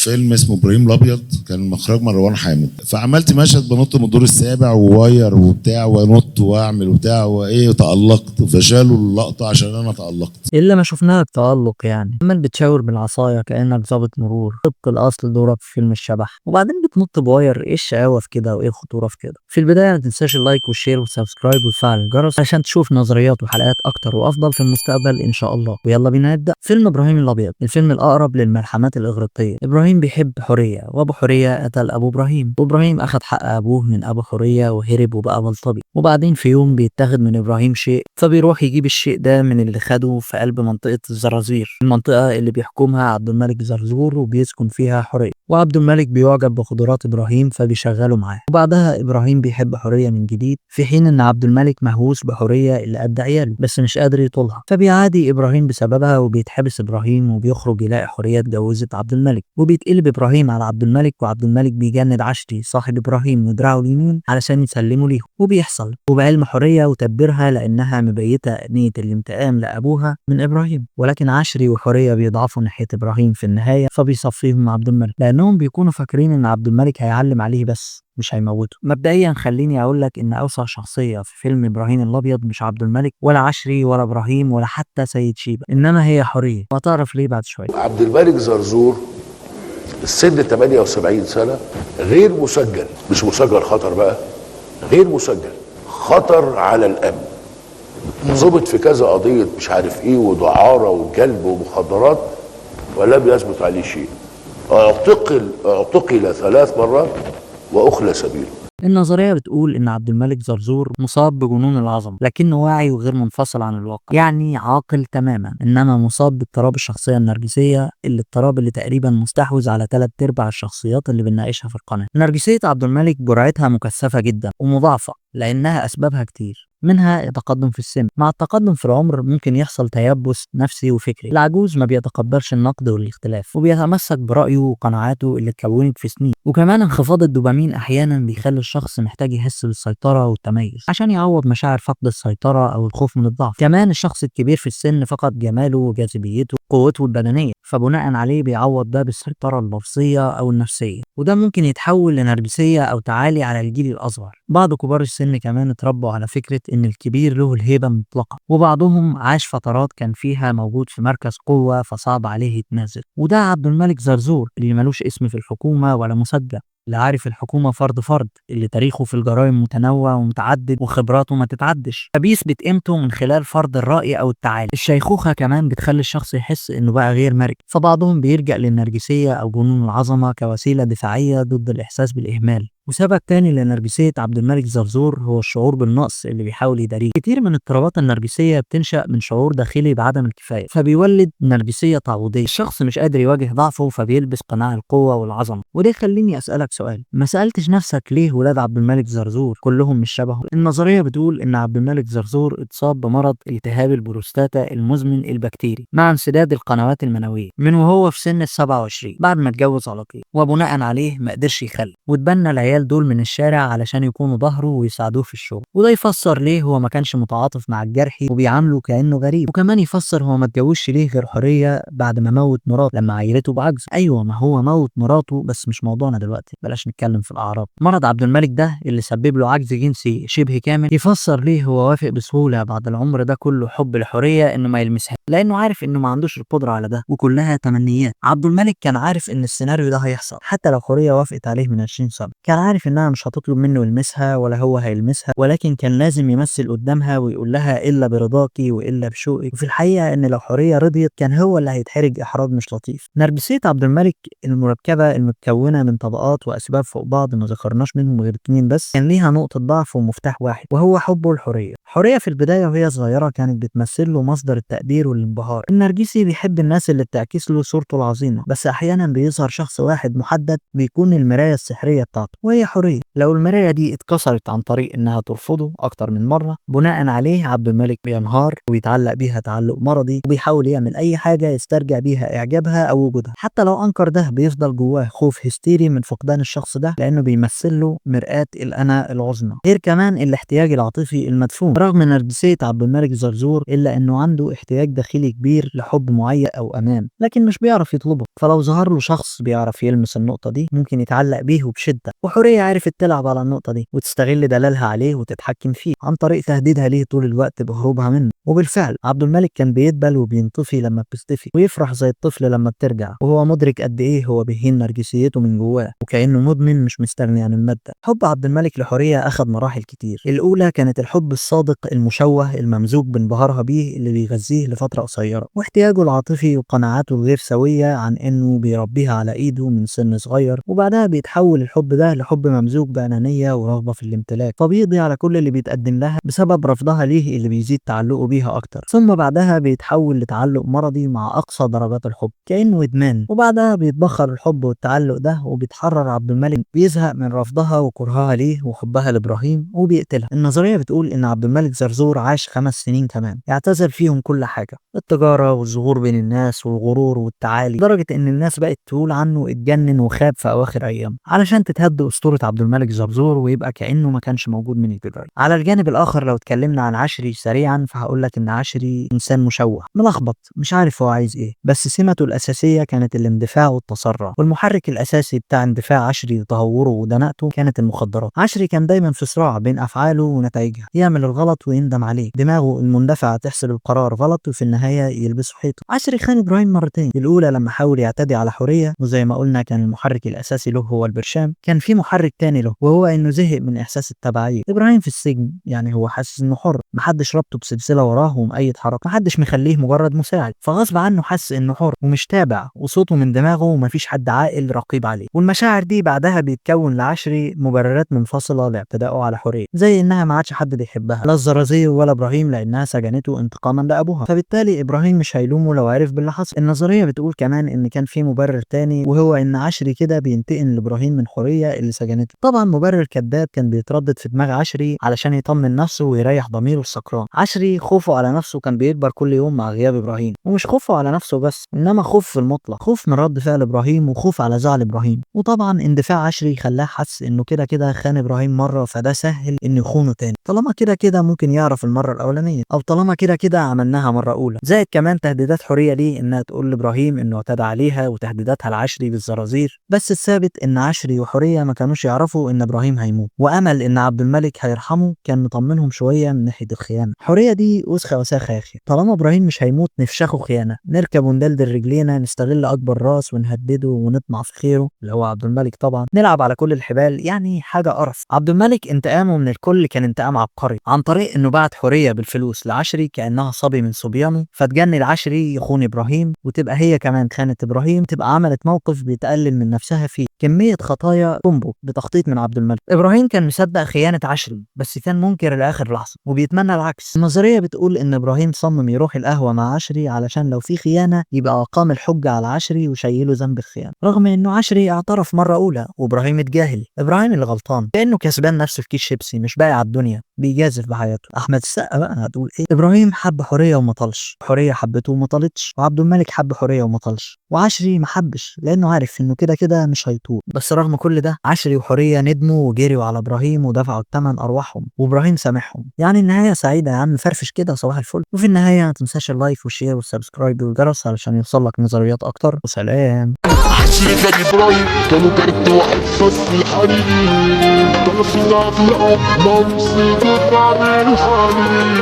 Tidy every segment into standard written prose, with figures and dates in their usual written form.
فيلم اسمه ابراهيم الابيض، كان مخرج مروان حامد. فعملت مشهد بنط من الدور السابع و wire وبتاع، وانط واعمل وبتاع وايه، تألقت، فشالوا اللقطة عشان انا تألقت. الا ما شفناها التألق يعني، عمال بتشاور بالعصايه كانك ظابط مرور، طبق الاصل دورك في فيلم الشبح، وبعدين بتنط ب wire. ايه الشقاوة في كده وايه الخطورة في كده؟ في البداية ما تنساش ال like وال share وال subscribe وتفعل الجرس عشان تشوف نظريات وحلقات اكتر وافضل في المستقبل ان شاء الله. ويلا بينا نبدا. فيلم ابراهيم الابيض، الفيلم الاقرب للملحمات الاغريقية. ابراهيم بيحب حورية، وابو حورية قتل ابو ابراهيم، وابراهيم اخذ حق ابوه من ابو حورية وهرب وبقى بلطجي. وبعدين في يوم بيتاخد من ابراهيم شيء، فبيروح يجيب الشيء ده من اللي خده في قلب منطقة الزرازير، المنطقة اللي بيحكمها عبد الملك زرزور وبيسكن فيها حورية. وعبد الملك بيعجب بقدرات ابراهيم فبيشغله معاه. وبعدها ابراهيم بيحب حورية من جديد، في حين ان عبد الملك مهووس بحوريه اللي قد عياله بس مش قادر يطولها، فبيعادي ابراهيم بسببها وبيتحبس ابراهيم، وبيخرج يلاقي حورية اتجوزت عبد الملك. وبيتقلب ابراهيم على عبد الملك، وعبد الملك بيجند عشري صاحب ابراهيم ودراعه اليمين علشان يسلموا ليهم. وبيحصل وبعلم حورية وتدبيرها لانها مبيته نيه الانتقام لابوها من ابراهيم، ولكن عشري وحوريه بيضعفوا ناحية ابراهيم في النهاية، فبيصفيهم عبد الملك لانهم بيكونوا فاكرين ان عبد الملك هيعلم عليه بس مش هيموته. مبدئيا خليني اقول لك ان اوسع شخصية في فيلم ابراهيم الابيض مش عبد الملك ولا عشري ولا ابراهيم ولا حتى سيد شيبة، انما هي حورية، وهتعرف ليه بعد شوية. عبد الملك زرزور السن 78 سنة، غير مسجل، مش مسجل خطر بقى، غير مسجل، خطر على الامن، ظبط في كذا قضية مش عارف ايه، ودعاره وجلب ومخدرات، ولم يثبت عليه شيء. اعتقل 3 مرات واخلى سبيله. النظرية بتقول إن عبد الملك زرزور مصاب بجنون العظمة، لكنه واعي وغير منفصل عن الواقع، يعني عاقل تماما، إنما مصاب باضطراب الشخصية النرجسية، اللي اضطراب اللي تقريبا مستحوذ على 3/4 الشخصيات اللي بنناقشها في القناة. نرجسية عبد الملك جرعتها مكثفة جدا ومضاعفة لأنها أسبابها كتير، منها التقدم في السن. مع التقدم في العمر ممكن يحصل تيبس نفسي وفكري. العجوز ما بيتقبلش النقد والاختلاف، وبيتمسك برأيه وقناعاته اللي اتكونت في سنين. وكمان انخفاض الدوبامين احيانا بيخلي الشخص محتاج يحس بالسيطرة والتميز عشان يعوض مشاعر فقد السيطرة او الخوف من الضعف. كمان الشخص الكبير في السن فقد جماله وجاذبيته وقوته البدنية، فبناء عليه بيعوض ده بالسيطرة اللفظية او النفسية، وده ممكن يتحول لنرجسية او تعالي على الجيل الاصغر. بعض كبار السن كمان اتربوا على فكرة إن الكبير له الهيبة المطلقة، وبعضهم عاش فترات كان فيها موجود في مركز قوة فصعب عليه يتنازل. وده عبد الملك زرزور اللي ملوش اسم في الحكومة ولا مسجل، اللي عارف الحكومة فرد فرد، اللي تاريخه في الجرائم متنوع ومتعدد وخبراته ما تتعدش، فبيثبت قيمته من خلال فرض الرأي أو التعالي. الشيخوخة كمان بتخلي الشخص يحس إنه بقى غير مرن، فبعضهم بيلجأ للنرجسية أو جنون العظمة كوسيلة دفاعية ضد الإحساس بالإهمال. وسبب تاني لنرجسية عبد الملك زرزور هو الشعور بالنقص اللي بيحاول يداريه. كتير من اضطرابات النرجسية بتنشأ من شعور داخلي بعدم الكفاية، فبيولد نرجسية تعويضية. الشخص مش قادر يواجه ضعفه فبيلبس قناع القوة والعظمة. وده يخليني أسألك سؤال، ما سألتش نفسك ليه ولاد عبد الملك زرزور كلهم مش شبهه؟ النظرية بتقول إن عبد الملك زرزور اتصاب بمرض التهاب البروستاتا المزمن البكتيري مع انسداد القنوات المنوية من وهو في سن ال27 بعد ما اتجوز على طول، وبناء عليه ما قدرش يخلف، واتبنى العيال دول من الشارع علشان يكونوا ظهره ويساعدوه في الشغل. وده يفسر ليه هو ما كانش متعاطف مع الجرحي وبيعامله كأنه غريب، وكمان يفسر هو ما اتجوزش ليه غير حورية بعد ما موت مراته لما عيرته بعجزه. ايوه ما هو موت مراته، بس مش موضوعنا دلوقتي، بلاش نتكلم في الاعراض. مرض عبد الملك ده اللي سبب له عجز جنسي شبه كامل يفسر ليه هو وافق بسهولة بعد العمر ده كله حب لحورية انه ما يلمسها، لانه عارف انه ما عندوش القدرة على ده وكلها تمنيات. عبد الملك كان عارف ان السيناريو ده هيحصل حتى لو حورية وافقت عليه من 20 سنة، كان عارف انها مش هتطلب منه يلمسها ولا هو هيلمسها، ولكن كان لازم يمثل قدامها ويقول لها الا برضاكي والا بشوقك. وفي الحقيقة ان لو حورية رضيت كان هو اللي هيتحرج احراج مش لطيف. نرجسية عبد الملك المركبة المتكونه من طبقات واسباب فوق بعض ما ذكرناش منهم غير 2 بس، كان ليها نقطة ضعف ومفتاح واحد وهو حبه لحوريه. حورية في البداية وهي صغيرة كانت بتمثل له مصدر التقدير والانبهار. النرجسي بيحب الناس اللي بتعكس له صورته العظيمة، بس احيانا بيظهر شخص واحد محدد بيكون المراية السحريه بتاعته وهي حورية. لو المراية دي اتكسرت عن طريق انها ترفضه اكتر من مرة، بناء عليه عبد الملك بينهار وبيتعلق بيها تعلق مرضي، وبيحاول يعمل اي حاجة يسترجع بيها اعجابها او وجودها. حتى لو انكر ده بيفضل جواه خوف هستيري من فقدان الشخص ده لانه بيمثل له مرآة الانا العظمى. غير كمان الاحتياج العاطفي المدفون. رغم نرجسية عبد الملك زرزور الا انه عنده احتياج داخلي داخلي كبير لحب معين أو أمان، لكن مش بيعرف يطلبه. فلو ظهر له شخص بيعرف يلمس النقطة دي ممكن يتعلق بيه وبشدة. وحورية عرفت تلعب على النقطة دي وتستغل دلالها عليه وتتحكم فيه عن طريق تهديدها ليه طول الوقت بهروبها منه. وبالفعل عبدالملك كان بيدبل وبينطفي لما بتختفي، ويفرح زي الطفل لما بترجع، وهو مدرك قد ايه هو بيهين نرجسيته من جواه، وكأنه مدمن مش مستغني عن المادة. حب عبد الملك لحورية أخذ مراحل كتير. الأولى كانت الحب الصادق المشوه الممزوج بانبهارها بيه اللي بيغذيه لفترة قصيرة، واحتياجه العاطفي وقناعاته الغير سوية عن انه بيربيها على ايده من سن صغير. وبعدها بيتحول الحب ده لحب ممزوج بأنانية ورغبة في الامتلاك، فبيقضي على كل اللي بيتقدم لها بسبب رفضها ليه اللي بيزيد تعلقه بيها اكتر. ثم بعدها بيتحول لتعلق مرضي مع اقصى درجات الحب كأنه ادمان. وبعدها بيتبخر الحب والتعلق ده، وبيتحرر عبد الملك، بيزهق من رفضها وكرهها ليه وحبها لابراهيم وبيقتلها. النظرية بتقول ان عبد الملك زرزور عاش 5 سنين كمان اعتزل فيهم كل حاجة، التجارة والظهور بين الناس والغرور والتعالي، لدرجة ان الناس بقت تقول عنه اتجنن وخاب في اواخر ايامه، علشان تتهد اسطورة عبد الملك زرزور ويبقى كأنه ما كانش موجود من البداية. على الجانب الاخر لو اتكلمنا عن عشري سريعا، فهقول لك ان عشري انسان مشوه ملخبط مش عارف هو عايز ايه، بس سمته الاساسية كانت الاندفاع والتسرع، والمحرك الاساسي بتاع اندفاع عشري وتهوره ودناءته كانت المخدرات. عشري كان دايما في صراع بين افعاله ونتائجها، يعمل الغلط ويندم عليه، دماغه المندفعه تحسب القرار غلط وفي النهاية يلبسه حيطة. عشري خان ابراهيم مرتين، الاولى لما حاول يعتدي على حورية، وزي ما قلنا كان المحرك الاساسي له هو البرشام. كان في محرك تاني له، وهو انه زهق من احساس التبعية. ابراهيم في السجن، يعني هو حاسس انه حر، محدش ربطه بسلسلة وراه ومقيد حركة، محدش مخليه مجرد مساعد، فغصب عنه حس انه حر ومش تابع، وصوته من دماغه ومفيش حد عاقل رقيب عليه. والمشاعر دي بعدها بيتكون لعشري مبررات منفصلة لاعتدائه على حورية، زي انها ما عادش حد بيحبها، لا الزرازير ولا ابراهيم، لانها سجنته انتقاما لابوها، فبالتالي ابراهيم مش هيلومه لو عرف باللي حصل. النظرية بتقول كمان ان كان في مبرر تاني، وهو ان عشري كده بينتقم لابراهيم من حورية اللي سجنته. طبعا مبرر كذاب كان بيتردد في دماغ عشري علشان يطمن نفسه ويريح ضميره السكران. عشري خوفه على نفسه كان بيكبر كل يوم مع غياب ابراهيم، ومش خوفه على نفسه بس، انما خوف في المطلق، خوف من رد فعل ابراهيم وخوف على زعل ابراهيم. وطبعا اندفاع عشري خلاه حس انه كده كده خان ابراهيم مرة، فده سهل انه يخونه تاني، طالما كده كده ممكن يعرف المرة الاولانية، او طالما كده كده عملناها مرة اولى. زائد كمان تهديدات حورية ليه انها تقول لابراهيم انه اعتدى عليها، وتهديداتها لعشري بالزرازير. بس الثابت ان عشري وحوريه ما كانوش يعرفوا ان ابراهيم هيموت، وامل ان عبد الملك هيرحمه كان مطمنهم شوية من ناحية الخيانة. حورية دي وسخة وساخة يا اخي، طالما ابراهيم مش هيموت نفشخه خيانة، نركب وندلدل رجلينا، نستغل اكبر راس ونهدده ونطمع في خيره اللي هو عبد الملك طبعا، نلعب على كل الحبال، يعني حاجة قرف. عبد الملك انتقامه من الكل كان انتقام عبقري، عن طريق انه بعت حورية بالفلوس لعشري كانها صبي من صبيانه، فتجند عشري يخون ابراهيم، وتبقى هي كمان خانت ابراهيم، تبقى عملت موقف بيتقلل من نفسها فيه. كمية خطايا combo بتخطيط من عبد الملك. ابراهيم كان مصدق خيانة عشري، بس كان منكر لاخر لحظة وبيتمنى العكس. النظرية بتقول ان ابراهيم صمم يروح القهوة مع عشري علشان لو في خيانة يبقى اقام الحجة على عشري وشيله ذنب الخيانة، رغم انه عشري اعترف مرة اولى وابراهيم اتجاهل. ابراهيم اللي غلطان، كانه كسبان نفسه في كيس شيبسي، مش باقي على الدنيا، بيجازف بحياته. احمد السقا بقى هتقول ايه؟ ابراهيم حب حورية وما طالش، حورية حبته وما طالتش، وعبد الملك حب حورية وما طالش، وعشري ما حبش لانه عارف انه كده كده مش هيطول. بس رغم كل ده عشري وحوريه ندموا وجريوا على ابراهيم ودفعوا الثمن ارواحهم، وابراهيم سامحهم. يعني النهاية سعيدة يا عم، فرفش كده صباح الفل. وفي النهاية ما تنساش ال like وال share وال subscribe والجرس علشان يوصلك نظريات اكتر. وسلام. عشري غني ابراهيم كانوا كارت واحد بس الحنين طرفنا في العظمة مصيبة بعد الحنين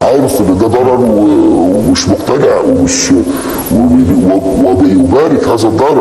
عارف ان ده ضرر ومش مقتنع ومش وبيبارك هذا الضرر.